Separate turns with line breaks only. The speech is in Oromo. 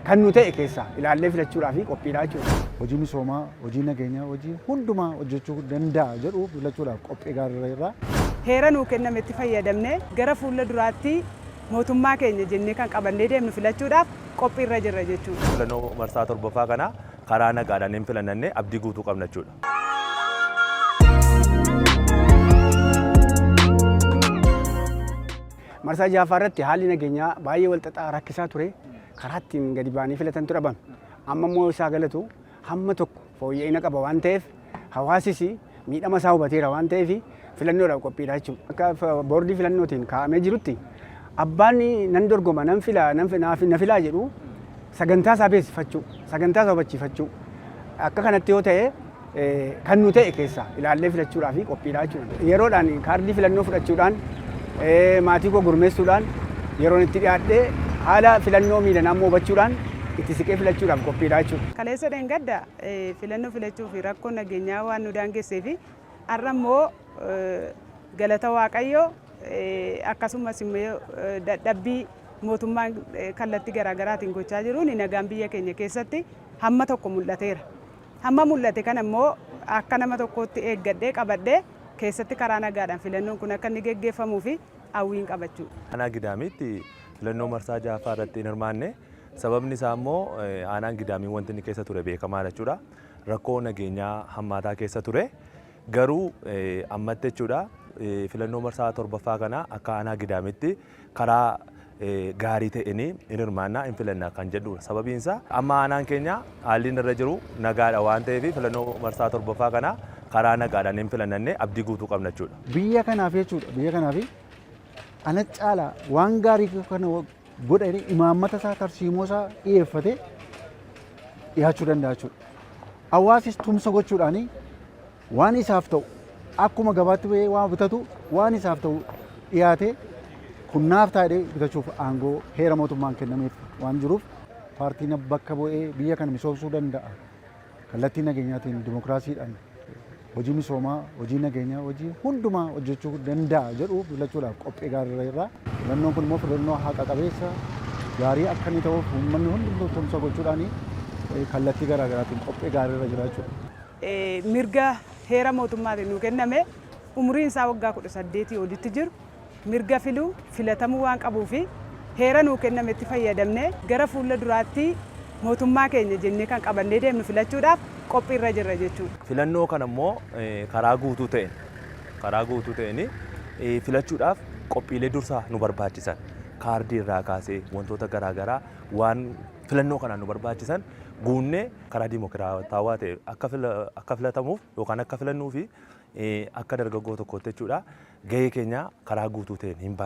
Kan nu ta'e keessaa ilaallee filachuudhaaf qophiidha jechuudha.
Hojii misoomaa, hojii nageenyaa, hojii hundumaa hojjechuu danda'a jedhu filachuudhaaf qophii gaariirra jirra.
Heera nuu kennametti fayyadamnee gara fuula duraatti mootummaa keenya jennee kan qabannee deemnu filachuudhaaf qophiirra jirra jechuudha.
Filannoo marsaa torbaffaa kana karaa nagaadhaan hin filannannee abdii guutuu qabna jechuudha.
Marsaa ja'affaa irratti haalli nageenyaa baay'ee wal xaxaa rakkisaa ture. Karaa ittiin gadi ba'anii filatantu dhabame. Amma immoo isaa galatu hamma tokko fooyya'ina qaba waan ta'eef, hawaasis miidhama isaa hubateera waan ta'eef, filannoodhaaf qophiidha jechuudha. Akka boordii filannootiin kaa'amee jirutti, abbaan nan dorgoma, nan fila, na filaa jedhu sagantaa isaa beeksifachuu, sagantaa isaa hubachiifachuu, akka kanatti yoo ta'e kan nu ta'e keessaa ilaallee filachuudhaaf qophiidha jechuudha. Yeroodhaan kaardii filannoo fudhachuudhaan, maatii koo gurmeessuudhaan, yeroon itti dhiyaadhee haala filannoo miilanaa immoo hubachuudhaan itti siqee filachuudhaaf qophiidha jechuudha.
Kaleessa dheengadda filannoo filachuu fi rakkoo nageenyaa waan nu daangessee fi har'a immoo galata Waaqayyoo, akkasumas immoo dadhabbii mootummaan kallattii garaagaraatiin gochaa jiruun nagaan biyya keenya keessatti hamma tokko mul'ateera. Hamma mul'ate kana immoo akka nama tokkootti eeggadhee qabadhee keessatti karaa nagaadhaan filannoon kun akka inni geggeeffamuu fi hawwiin qabachuu.
Aanaa Gidaamiitti filannoo marsaa ja'affaa irratti hin hirmaanne. Sababni isaa immoo aanaan Gidaamii wanti inni keessa ture beekamaadha jechuudha. Rakkoo nageenyaa hammaataa keessa ture. Garuu ammatti jechuudha, filannoo marsaa torbaffaa kana akka aanaa Gidaamitti karaa gaarii ta'een hin hirmaannaa, hin filanna kan jedhudha. Sababiin isaa amma aanaan keenya haalli inni irra jiru nagaadha waan ta'eef, filannoo marsaa torbaffaa kana karaa nagaadhaan hin filannanne abdii guutuu qabna jechuudha.
Biyya kanaaf jechuudha, biyya kanaaf ana caalaa waan gaarii kana godhanii imaammata isaa, tarsiimoo isaa dhiyeeffatee dhiyaachuu danda'a jechuudha. Hawaasis tumsa gochuudhaani waan isaaf ta'u, akkuma gabaatti bahee waan bitatu, waan isaaf ta'u dhiyaatee kun naaf taa'ee bitachuuf aangoo heera mootummaan kennameef waan jiruuf, paartiin bakka bu'ee biyya kana misoomsuu danda'a. Kallattii nageenyaatiin, dimokiraasiidhaan, hojii misoomaa, hojii nageenyaa, hojii hundumaa hojjechuu danda'a jedhu filachuudhaaf qophii gaariirra jirra. Filannoon kun immoo filannoo haqa qabeessa gaarii akka inni ta'uuf uummanni hundumtuu tumsa gochuudhaan kallattii garaa garaatiin qophii gaariirra jira jechuudha.
Mirga heera mootummaatiin nuu kenname, umuriin isaa waggaa 18 olitti jiru mirga filuu filatamuu waan qabuu fi heera nuu kennametti fayyadamnee gara fuula duraatti mootummaa keenya jennee kan qabannee deemnu filachuudhaaf qophiirra jirra jechuudha.
Filannoo kana immoo karaa guutuu ta'een filachuudhaaf qophiilee dursaa nu barbaachisan, kaardii irraa kaasee wantoota garaagaraa waan filannoo kanaan nu barbaachisan guunnee karaa dimokiraatawaa ta'e akka filatamuuf yookaan akka filannuu fi akka dargaggoo tokkootti jechuudha, gahee keenya karaa guutuu ta'een hin baana.